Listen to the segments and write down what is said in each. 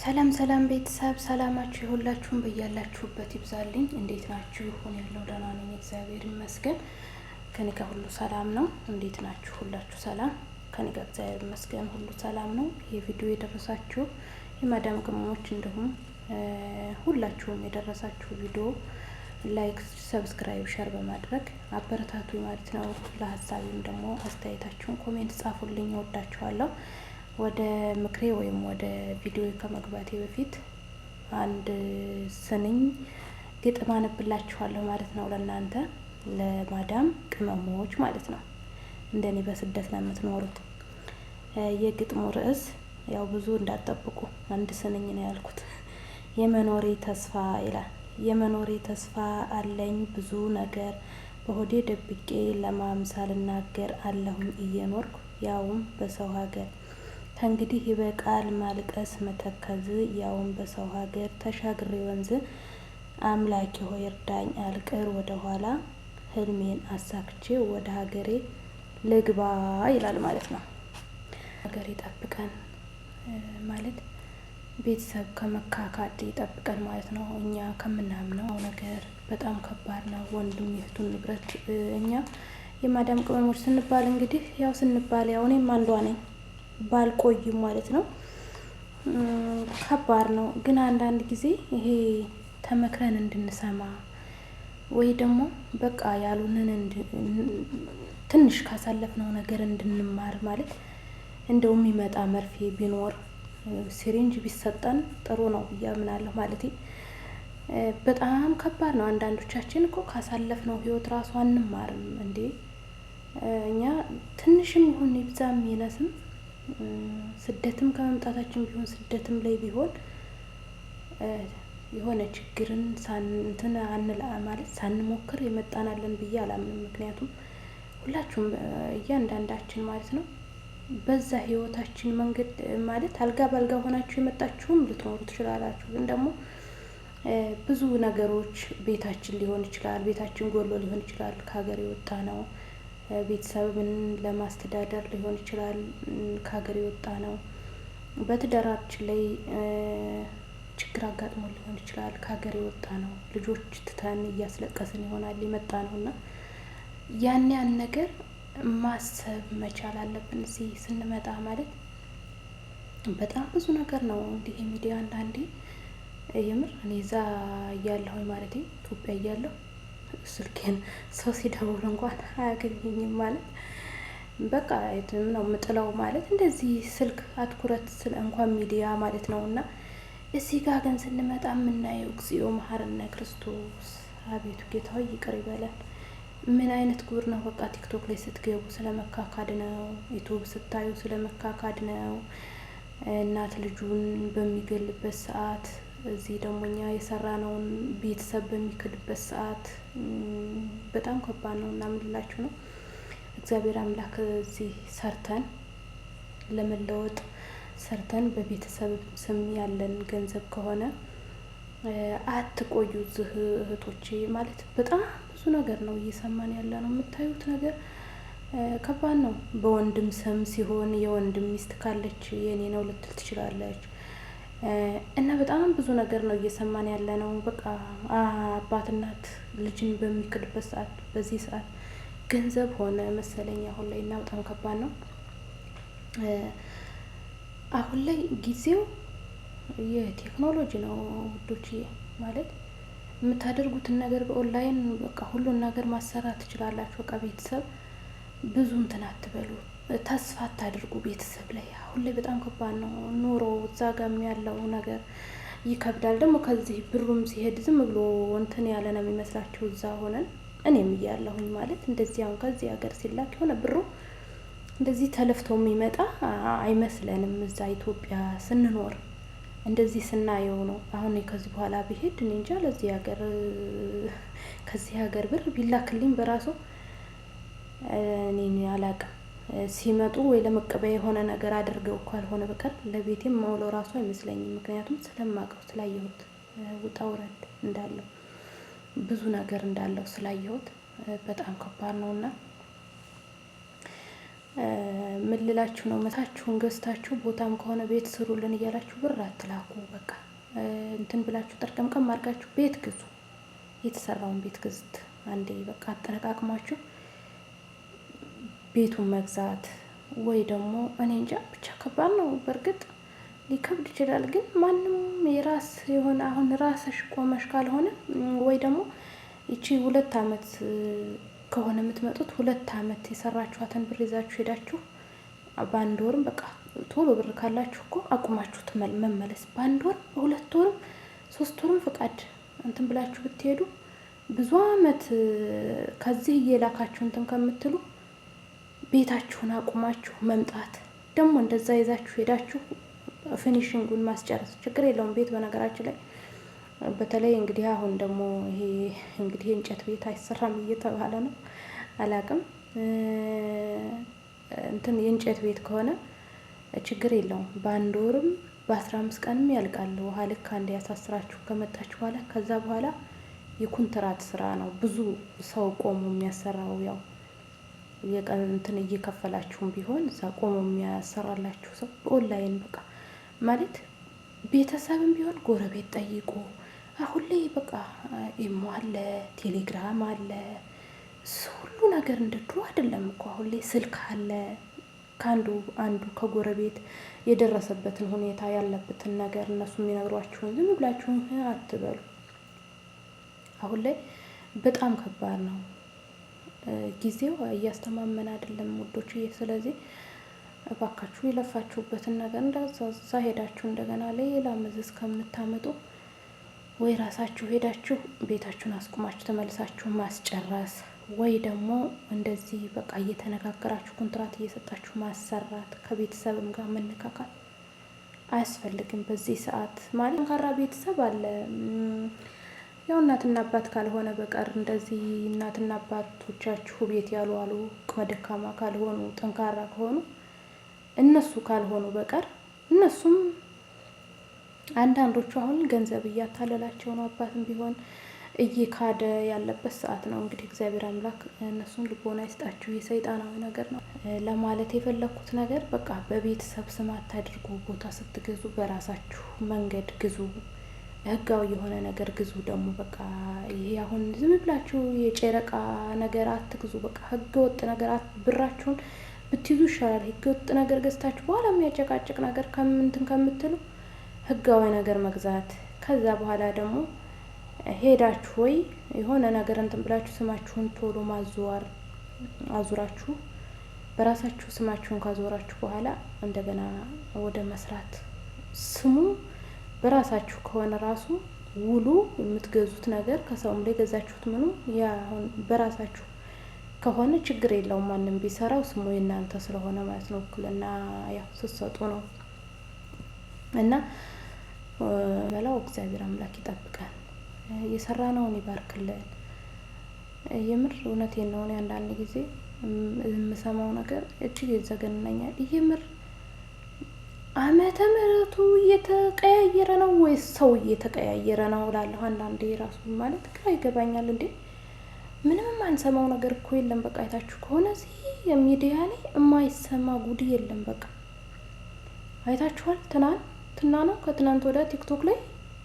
ሰላም ሰላም ቤተሰብ፣ ሰላማችሁ የሁላችሁም በያላችሁበት ይብዛልኝ። እንዴት ናችሁ? ይሁን ያለው ደህና ነኝ፣ እግዚአብሔር ይመስገን። ከኔ ጋር ሁሉ ሰላም ነው። እንዴት ናችሁ? ሁላችሁ ሰላም? ከኔ ጋር እግዚአብሔር ይመስገን ሁሉ ሰላም ነው። ይህ ቪዲዮ የደረሳችሁ የማዳም ቅመሞች እንዲሁም ሁላችሁም የደረሳችሁ ቪዲዮ like፣ subscribe፣ share በማድረግ አበረታቱ ማለት ነው። ለሀሳቢም ደግሞ አስተያየታችሁን comment ጻፉልኝ። እወዳችኋለሁ። ወደ ምክሬ ወይም ወደ ቪዲዮ ከመግባቴ በፊት አንድ ስንኝ ግጥም አነብላችኋለሁ ማለት ነው። ለእናንተ ለማዳም ቅመሞች ማለት ነው። እንደኔ በስደት ለምትኖሩት የግጥሙ ርዕስ ያው ብዙ እንዳትጠብቁ አንድ ስንኝ ነው ያልኩት። የመኖሬ ተስፋ ይላል። የመኖሬ ተስፋ አለኝ ብዙ ነገር በሆዴ ደብቄ ለማምሳል እናገር አለሁኝ እየኖርኩ ያውም በሰው ሀገር። ከእንግዲህ ይበቃል ማልቀስ መተከዝ ያውም በሰው ሀገር ተሻግሬ ወንዝ። አምላኬ ሆይ እርዳኝ አልቅር ወደ ኋላ ህልሜን አሳክቼ ወደ ሀገሬ ልግባ ይላል ማለት ነው። ሀገር ይጠብቀን ማለት ቤተሰብ ከመካካድ ይጠብቀን ማለት ነው። እኛ ከምናምነው ነገር በጣም ከባድ ነው። ወንድም የእህቱን ንብረት እኛ የማዳም ቅመሞች ስንባል እንግዲህ ያው ስንባል ያው እኔም አንዷ ነኝ ባልቆይም ማለት ነው። ከባድ ነው። ግን አንዳንድ ጊዜ ይሄ ተመክረን እንድንሰማ ወይ ደግሞ በቃ ያሉንን ትንሽ ካሳለፍነው ነገር እንድንማር ማለት እንደው የሚመጣ መርፌ ቢኖር syringe ቢሰጠን ጥሩ ነው ብዬ አምናለሁ። ማለት በጣም ከባድ ነው። አንዳንዶቻችን እኮ ካሳለፍነው ህይወት ራሱ አንማርም እንዴ። እኛ ትንሽም ይሁን ይብዛም ይነስም ስደትም ከመምጣታችን ቢሆን ስደትም ላይ ቢሆን የሆነ ችግርን እንትን አንል ማለት ሳንሞክር የመጣናለን ብዬ አላምንም። ምክንያቱም ሁላችሁም እያንዳንዳችን ማለት ነው በዛ ህይወታችን መንገድ ማለት አልጋ በአልጋ ሆናችሁ የመጣችሁም ልትኖሩ ትችላላችሁ። ግን ደግሞ ብዙ ነገሮች ቤታችን ሊሆን ይችላል፣ ቤታችን ጎሎ ሊሆን ይችላል፣ ከሀገር የወጣ ነው። ቤተሰብን ለማስተዳደር ሊሆን ይችላል፣ ከሀገር የወጣ ነው። በትዳራችን ላይ ችግር አጋጥሞ ሊሆን ይችላል፣ ከሀገር የወጣ ነው። ልጆች ትተን እያስለቀስን ይሆናል የመጣ ነው እና ያን ያን ነገር ማሰብ መቻል አለብን። እዚህ ስንመጣ ማለት በጣም ብዙ ነገር ነው። እንዲህ የሚዲያ አንዳንዴ የምር እኔ እዛ እያለሁኝ ማለት ኢትዮጵያ እያለሁ ስልኬን ሰው ሲደውል እንኳን አያገኘኝም ማለት በቃ ነው የምጥለው ማለት እንደዚህ ስልክ አትኩረት እንኳን ሚዲያ ማለት ነው። እና እዚህ ጋር ግን ስንመጣ የምናየው እግዚኦ መሐረነ ክርስቶስ፣ አቤቱ ጌታ ሆይ ይቅር ይበለን። ምን አይነት ጉድ ነው? በቃ ቲክቶክ ላይ ስትገቡ ስለ መካካድ ነው። ዩቱብ ስታዩ ስለ መካካድ ነው። እናት ልጁን በሚገልበት ሰዓት፣ እዚህ ደግሞ እኛ የሰራነውን ቤተሰብ በሚክድበት ሰዓት በጣም ከባድ ነው እና ምንላችሁ ነው እግዚአብሔር አምላክ እዚህ ሰርተን ለመለወጥ ሰርተን በቤተሰብ ስም ያለን ገንዘብ ከሆነ አትቆዩ እዚህ እህቶቼ። ማለት በጣም ብዙ ነገር ነው እየሰማን ያለ ነው። የምታዩት ነገር ከባድ ነው። በወንድም ስም ሲሆን የወንድም ሚስት ካለች የኔ ነው ልትል ትችላለች። እና በጣም ብዙ ነገር ነው እየሰማን ያለ ነው። በቃ አባት እናት ልጅን በሚክድበት ሰዓት በዚህ ሰዓት ገንዘብ ሆነ መሰለኝ አሁን ላይ እና በጣም ከባድ ነው። አሁን ላይ ጊዜው የቴክኖሎጂ ነው ውዶችዬ። ማለት የምታደርጉትን ነገር በኦንላይን በቃ ሁሉን ነገር ማሰራት ትችላላችሁ። በቃ ቤተሰብ ብዙ እንትን አትበሉ፣ ተስፋ አታድርጉ ቤተሰብ ላይ። አሁን ላይ በጣም ከባድ ነው ኑሮ፣ እዛ ጋም ያለው ነገር ይከብዳል። ደግሞ ከዚህ ብሩም ሲሄድ ዝም ብሎ እንትን ያለ ነው የሚመስላችሁ እዛ ሆነን እኔም እያለሁኝ ማለት እንደዚህ አሁን ከዚህ ሀገር ሲላክ የሆነ ብሩ እንደዚህ ተለፍቶ የሚመጣ አይመስለንም እዛ ኢትዮጵያ ስንኖር እንደዚህ ስናየው ነው። አሁን ከዚህ በኋላ ብሄድ እኔ እንጃ ለዚህ ሀገር ከዚህ ሀገር ብር ቢላክልኝ በራሱ እኔ አላቅም። ሲመጡ ወይ ለመቀበያ የሆነ ነገር አድርገው ካልሆነ በቀር ለቤቴም ማውለው ራሱ አይመስለኝም። ምክንያቱም ስለማውቀው ስላየሁት ውጣ ውረድ እንዳለው ብዙ ነገር እንዳለው ስላየሁት በጣም ከባድ ነው እና ምን ልላችሁ ነው? መታችሁን ገዝታችሁ ቦታም ከሆነ ቤት ስሩልን እያላችሁ ብር አትላኩ። በቃ እንትን ብላችሁ ጠርቀምቀም አድርጋችሁ ቤት ግዙ። የተሰራውን ቤት ግዝት አንዴ በቃ አጠረቃቅማችሁ ቤቱን መግዛት ወይ ደግሞ እኔ እንጃ ብቻ ከባድ ነው። በእርግጥ ሊከብድ ይችላል። ግን ማንም የራስ የሆነ አሁን ራስሽ ቆመሽ ካልሆነ ወይ ደግሞ ይቺ 2 አመት ከሆነ የምትመጡት 2 አመት የሰራችኋትን ብር ይዛችሁ ሄዳችሁ በአንድ ወርም በቃ ቶሎ ብር ካላችሁ እኮ አቁማችሁ መመለስ በአንድ ወር፣ በ2 ወርም 3 ወርም ፈቃድ እንትን ብላችሁ ብትሄዱ ብዙ አመት ከዚህ እየላካችሁ እንትን ከምትሉ ቤታችሁን አቁማችሁ መምጣት፣ ደግሞ እንደዛ ይዛችሁ ሄዳችሁ finishing ኡን ማስጨረስ ችግር የለውም። ቤት በነገራችን ላይ በተለይ እንግዲህ አሁን ደግሞ ይሄ እንግዲህ የእንጨት ቤት አይሰራም እየተባለ ነው፣ አላቅም። እንትን የእንጨት ቤት ከሆነ ችግር የለውም። በአንድ ወርም በ15 ቀንም ያልቃል። ውሃ ልክ አንድ ያሳስራችሁ ከመጣችሁ በኋላ ከዛ በኋላ የኩንትራት ስራ ነው። ብዙ ሰው ቆሞ የሚያሰራው ያው የቀን እንትን እየከፈላችሁም ቢሆን እዛ ቆሞ የሚያሰራላችሁ ሰው በኦንላይን በቃ ማለት ቤተሰብም ቢሆን ጎረቤት ጠይቁ። አሁን ላይ በቃ ኢሞ አለ፣ ቴሌግራም አለ፣ ሁሉ ነገር እንደ ድሮ አይደለም እኮ። አሁን ላይ ስልክ አለ። ከአንዱ አንዱ ከጎረቤት የደረሰበትን ሁኔታ ያለበትን ነገር እነሱ የሚነግሯችሁን ዝም ብላችሁ አትበሉ። አሁን ላይ በጣም ከባድ ነው። ጊዜው እያስተማመን አይደለም ውዶች። ስለዚህ እባካችሁ የለፋችሁበትን ነገር እንደዛ እዛ ሄዳችሁ እንደገና ሌላ መዘዝ ከምታመጡ ወይ ራሳችሁ ሄዳችሁ ቤታችሁን አስቁማችሁ ተመልሳችሁ ማስጨረስ ወይ ደግሞ እንደዚህ በቃ እየተነጋገራችሁ ኮንትራት እየሰጣችሁ ማሰራት፣ ከቤተሰብም ጋር መነካካት አያስፈልግም። በዚህ ሰዓት ማለት ጠንካራ ቤተሰብ አለ። ያው እናትና አባት ካልሆነ በቀር እንደዚህ እናትና አባቶቻችሁ ቤት ያልዋሉ አቅመ ደካማ ካልሆኑ ጠንካራ ከሆኑ እነሱ ካልሆኑ በቀር እነሱም አንዳንዶቹ አሁን ገንዘብ እያታለላቸው ነው። አባትም ቢሆን እየካደ ያለበት ሰዓት ነው። እንግዲህ እግዚአብሔር አምላክ እነሱን ልቦና ይስጣችሁ። የሰይጣናዊ ነገር ነው ለማለት የፈለግኩት ነገር በቃ በቤተሰብ ስም አታድርጉ። ቦታ ስትገዙ በራሳችሁ መንገድ ግዙ። ህጋዊ የሆነ ነገር ግዙ። ደግሞ በቃ ይሄ አሁን ዝም ብላችሁ የጨረቃ ነገር አትግዙ። በቃ ህገ ወጥ ነገር ብራችሁን ብትይዙ ይሻላል። ህገ ወጥ ነገር ገዝታችሁ በኋላ የሚያጨቃጭቅ ነገር ከምንትን ከምትሉ ህጋዊ ነገር መግዛት፣ ከዛ በኋላ ደግሞ ሄዳችሁ ወይ የሆነ ነገር እንትን ብላችሁ ስማችሁን ቶሎ ማዘዋር አዙራችሁ በራሳችሁ ስማችሁን ካዞራችሁ በኋላ እንደገና ወደ መስራት ስሙ በራሳችሁ ከሆነ ራሱ ውሉ የምትገዙት ነገር ከሰውም ላይ ገዛችሁት ምኑ ያ አሁን በራሳችሁ ከሆነ ችግር የለውም። ማንም ቢሰራው ስሙ የእናንተ ስለሆነ ማለት ነው። ውክልና ያው ስትሰጡ ነው። እና በላው እግዚአብሔር አምላክ ይጠብቀን፣ የሰራነውን ይባርክልን። የምር እውነቴን ነው። እኔ አንዳንድ ጊዜ የምሰማው ነገር እጅግ ይዘገንነኛል። የምር ዓመተ ምሕረቱ እየተቀያየረ ነው ወይስ ሰው እየተቀያየረ ነው እላለሁ። አንዳንዴ ራሱ ማለት ግራ ይገባኛል። እንዴ ምንም የማንሰማው ነገር እኮ የለም። በቃ አይታችሁ ከሆነ እዚህ የሚዲያ ላይ የማይሰማ ጉድ የለም። በቃ አይታችኋል። ትናንትና ነው ከትናንት ወዲያ ቲክቶክ ላይ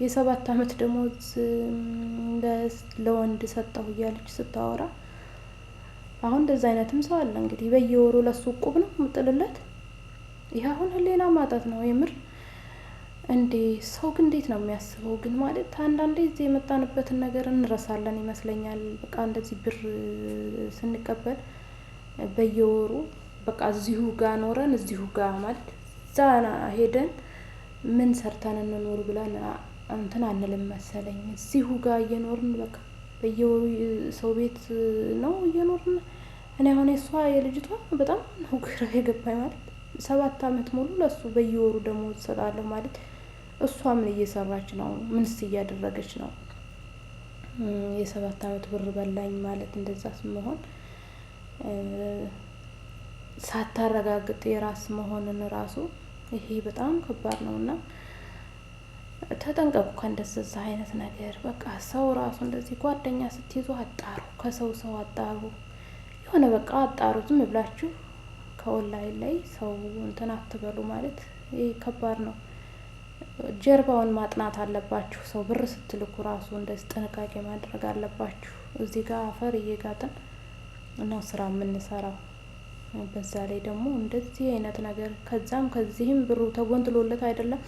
የ7 አመት ደሞዝ ለወንድ ሰጠሁ እያለች ስታወራ፣ አሁን እንደዛ አይነትም ሰው አለ። እንግዲህ በየወሩ ለሱ እቁብ ነው የምጥልለት። ይህ አሁን ህሊና ማጣት ነው የምር። እንዴ ሰው ግን እንዴት ነው የሚያስበው? ግን ማለት አንዳንዴ እዚህ የመጣንበትን ነገር እንረሳለን ይመስለኛል። በቃ እንደዚህ ብር ስንቀበል በየወሩ በቃ እዚሁ ጋ ኖረን እዚሁ ጋ ማለት እዛ ሄደን ምን ሰርተን እንኖር ብለን እንትን አንልም መሰለኝ። እዚሁ ጋር እየኖርን በቃ በየወሩ ሰው ቤት ነው እየኖርን። እኔ አሁን የእሷ የልጅቷ በጣም ነው ግራ የገባኝ። ማለት 7 አመት ሙሉ ለእሱ በየወሩ ደሞዝ እሰጣለሁ ማለት እሷ ምን እየሰራች ነው? ምንስ እያደረገች ነው? የ7 አመት ብር በላኝ ማለት እንደዛ መሆን ሳታረጋግጥ የራስ መሆንን ራሱ ይሄ በጣም ከባድ ነው። እና ተጠንቀቁ ከእንደዛ አይነት ነገር። በቃ ሰው ራሱ እንደዚህ ጓደኛ ስትይዙ አጣሩ፣ ከሰው ሰው አጣሩ፣ የሆነ በቃ አጣሩ። ዝም ብላችሁ ከኦንላይን ላይ ሰው እንትን አትበሉ ማለት ይህ ከባድ ነው። ጀርባውን ማጥናት አለባችሁ። ሰው ብር ስትልኩ ራሱ እንደዚህ ጥንቃቄ ማድረግ አለባችሁ። እዚህ ጋር አፈር እየጋጥን ነው ስራ የምንሰራው። በዛ ላይ ደግሞ እንደዚህ አይነት ነገር ከዛም ከዚህም ብሩ ተጎንትሎለት አይደለም።